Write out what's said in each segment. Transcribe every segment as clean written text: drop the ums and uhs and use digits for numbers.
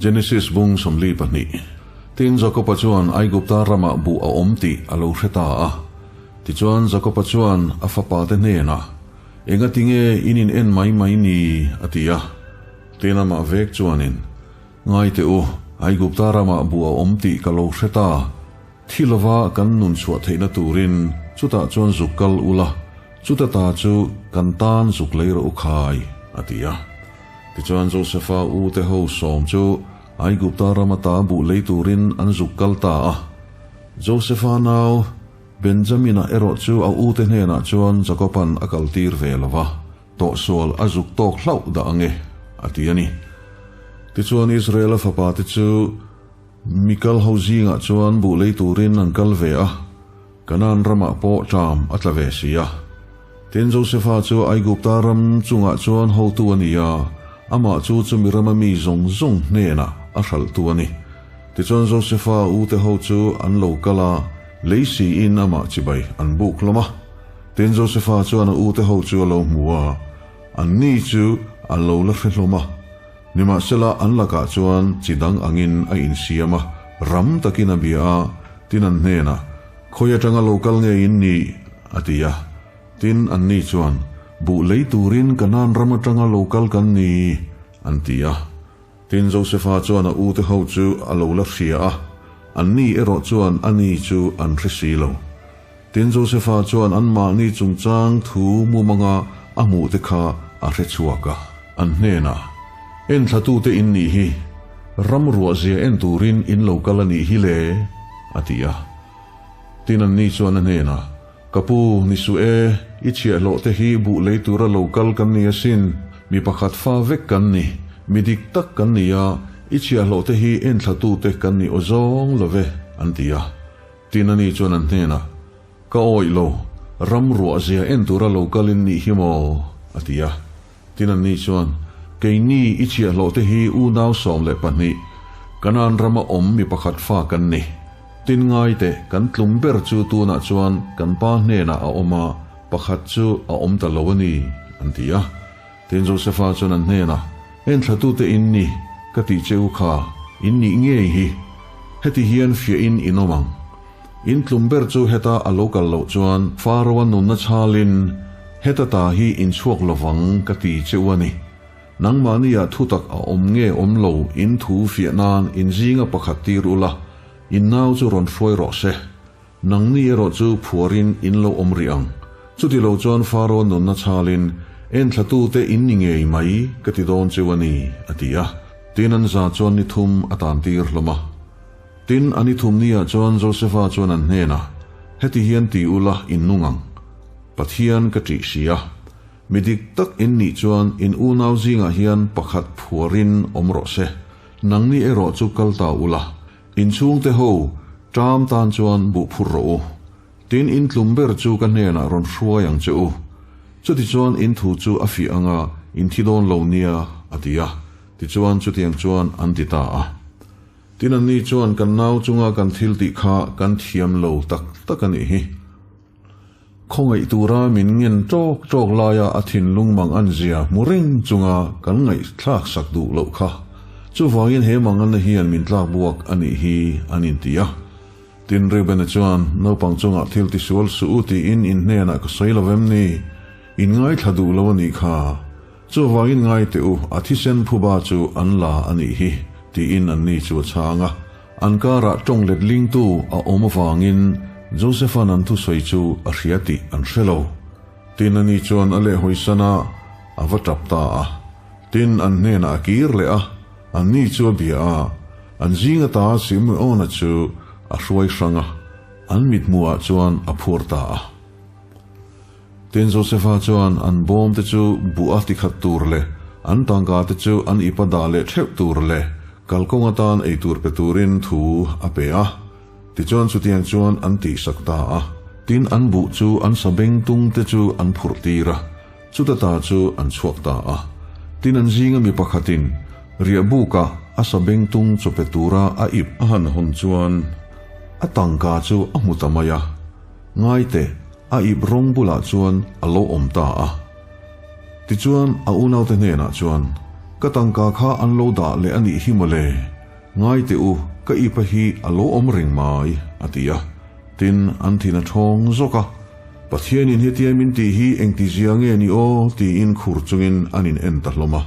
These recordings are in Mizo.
Genesis bung 42. Tin, Jakoba chuan Aigupta ramah buh a awm tih a lo hre ta a. Tichuan, Jakoba chuan a fapate hnenah, Engati nge in in en mai mai ni? a ti a. Tin, amah vek chuanin, Ngai teh u, Aigupta ramah buh a awm tih ka lo hre ta. Thi lova kan nun chhuah theihna turin chutah chuan zuk kal ula, chuta ta chu kan tan zuk lei rawh u khai, a ti a. Tichuan Josefa u te ho sawm chu Aigupta rama ta buh lei turin an zuk kal ta a. Josefa nau Benjamina erawh chu a u te hnenah chuan Jakoban a kaltir ve lo va, tawhsual a zuk tawk hlauh dah ang e, a ti a ni. Tichuan Israela fapa te chu Mikal ho zingah chuan buh lei turin an kal ve a, Kanaan ramah pawh ṭam a tla ve si a. Tin, Josefa chu Aigupta ram chungah chuan hotu a ni a, amah chu chumi rama mi zawng zawng hnenah a hralhtu a ni. Tichuan Josefa ute ho chu an lo kal a, lei siin amah chibai an buk hlawm a. Tin, Josefa chuan a ute ho chu a lo hmu a, anni chu a lo la hre hlawm a. Nimahsela, an lakah chuan chi dang angin a insiam a, ram takin a bia a, tin an hnenah, Khawi atanga lo kal nge in nih? a ti a. Tin, anni chuan, Buh lei turin Kanaan ram atanga lo kal kan ni, an ti a. Tin, Josefa chuan a ute ho chu a lo la hria a, anni erawh chuan ani chu an hre si lo. Tin, Josefa chuan anmahni chungchang thu mumanga a hmuhte kha a hre chhuak a. An hnenah, Enthlatute in nih hi, ram ruahzia en turin in lo kal a nih hi le, a ti a. Tin, anni chuan a hnenah, Ka pu, ni suh e, i chhiahhlawhte hi buh lei tura lo kal kan ni asin, mi pakhat fa vek kan ni, mi dik tak kan ni a, i chhiahhlawhte hi enthlatute kan ni aw zawng lo ve, an ti a. Tin ani chuan an hnenah, Ka awih lo, ram ruah zia en tura lo kalin nih hi maw? a ti a. Tin anni chuan, Keini i chhiahhlawh te hi unau 12, Kanaan rama awm mi pakhat fa kan ni. Tin ngai teh, kan tlum ber chu tunah chuan kan pa hnenah a awm a, pakhat chu a awm ta lo a ni, an ti a. Tin Josefa chuan an hnenah, Enthlatute in ni, ka tih che u kha, in nih ngei hi. Heti hian fiahin in awm ang. In tlum ber chu heta a lo kal loh chuan Faro-a nunna chhalin heta ta hi in chhuak lovang ka ti che u a ni. Nangmahniah thutak a awm nge awm lo in thu fiah nan in zinga pakhat tir ula, in nau chu rawn hruai rawh se. Nangni erawh chu phuarin in lo awm rih ang. Chuti lo chuan Faro nunna chhalin, Enthlatute in ni ngei mai ka ti dawn cheu a ni, a ti a. Tin an za chuan ni thum a tan tir hlawm a. Tin, a ni thum niah chuan Josefa chuan an hnenah, Heti hian ti ula in nung ang. Pathian ka ṭih si a. Mi dik tak in nih chuan in unau zingah hian pakhat phuarin awm rawh se. Nangni erawh chu kal ta ula. In chhungte ho, ṭam tan chuan buh phur rawh u. Tin, in tlum ber chu ka hnenah rawn hruai ang che u. Chutichuan in thu chu a fiah anga in thi dawn lo nia, a ti a. Tichuan chutiang chuan an ti ta a. Tin, anni chuan kan nau chunga kan thil tih kha kan thiam lo tak tak a nih hi. Khawngaih tura min ngen ṭawk ṭawk laia a thinlung mang an zia hmu reng chunga kan ngaihthlak sak duh loh kha. Chuvangin he manganna hian min tlak buak a nih hi an inti a. Tin, Reubena chuan, Naupang chungah thil tisual suh u tiin in hnenah ka sawi lo vem ni? In ngaithla duh lo a nih kha. Chuvangin ngai teh u, a thisen phuba chu an la a nih hi, tiin anni chu a chhang a. An karah tawng let lingtu a awm avangin Josepha'n an thusawi chu a hria tih an hre lo. Tin, ani chuan a lehhawisan a, a va tap ta a. Tin, an hnenah a kir leh a, anni chu a bia a. An zing ata Simeona chu a hruai hrang a, an mithmuhah chuan a phuar ta a. Tin, Josefa chuan an bawm te chu buh a tikhat tur leh an tangka te chu an ipa dah leh theuh tur leh kalkawng atan ei tur pe turin thu a pe a. Tichuan chutiang chuan an tihsak ta a. Tin, an buh chu an sabeng tung te chu an phurh tir a, chuta ta chu an chhuak ta a. Tin, an zinga mi pakhatin riahbukah a sabeng tung chaw pe tura a ip a han hawn chuan a tangka chu a hmu ta mai a. Ngaite, a ip rawng bulah chuan a lo awm ta a. Tichuan, a unaute hnenah chuan, Ka tangka kha an lo dah leh a nih hi mawle. Ngai teh u, ka ipa hi a lo awm reng mai, a ti a. Tin, an thin a ṭhawng zawk a. Pathianin hetia min tih hi engtizia nge ni aw? tiin khur chungin an in en ta hlawm a.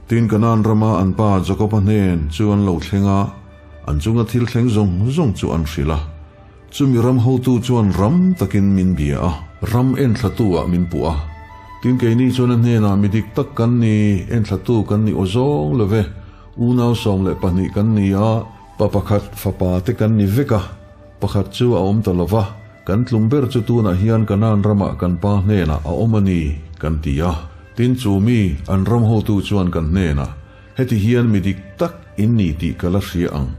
Tin, Kanaan rama an pa Jakoba hnen chu an lo thleng a, an chunga thil thleng zawng zawng chu an hrilh a. Chumi ram hotu chuan ram takin min bia a, ram enthlatu ah min puh a. Tin keini chuan a hnenah mi dik tak kan ni, enthlatu kan ni aw zawng lo ve, unau 12 kan ni a, pa pakhat fapa te kan ni vek a, pakhat chu a awm ta lo va, kan tlum ber chu tunah hian Kanaan ramah kan pa hnenah a awm a ni, kan ti a. Tin chu mi an ram hotu chuan kan hnenah, Heti hian mi dik tak in ni tih ka la hria ang.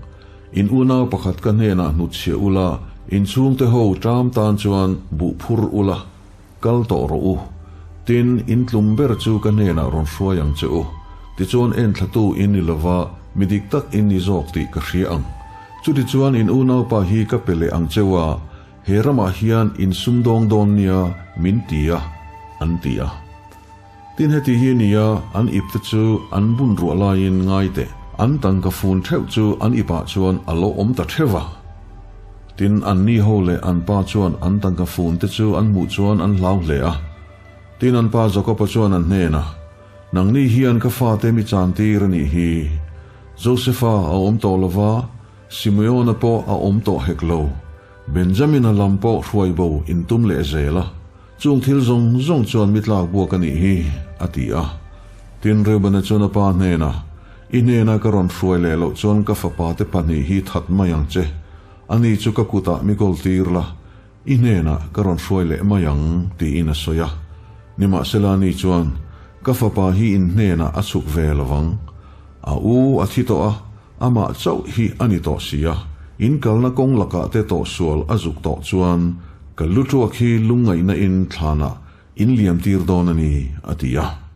In unau pakhat ka hnenah hnutchhiah ula, in chhungte ho ṭam tan chuan buh phur ula, kal tawh rawh u. Tin, in tlum ber chu ka hnenah rawn hruai ang che u. Tichuan enthlatu in ni lova, mi dik tak in ni zawk tih ka hria ang. Chutichuan in unaupa hi ka pe leh ang cheu a, he ramah hian in sumdawng dawn nia min ti a, an ti a. Tin heti hi nia, an ipte chu an bun ruah laiin ngai teh, an tangka fun theuh chu an ipah chuan a lo awm ta theuh va. Tin, an ni ho leh an pa chuan an tangka fun te chu an hmuh chuan an hlau hle a. Tin, an pa Jakoba chuan an hnenah, Nangni hian ka fate mi chantir a nih hi. Josefa a awm tawh lo va, Simeona pawh a awm tawh hek lo. Benjamina lam pawh hruai bo in tum leh zel a. Chung thil zawng zawng chuan mi tlak buak a nih hi, a ti a. Tin, Reubena chuan a pa hnenah, I hnena ka rawn hruai leh loh chuan ka fapa te pahnih hi that mai ang che. Ani chu ka kutah mi kawl tir la, i hnenah ka rawn hruai leh mai ang, tiin a sawi a. Nimahsela ani chuan, Ka fapa hi in hnenah a chhuk ve lo vang. A u a thi tawh a, amah chauh hi a ni tawh si a, in kalna kawng lakah te tawh sual a zuk tawh chuan ka lu tuak hi lungngaihna in thlanah in liam tir dawn a ni, a ti a.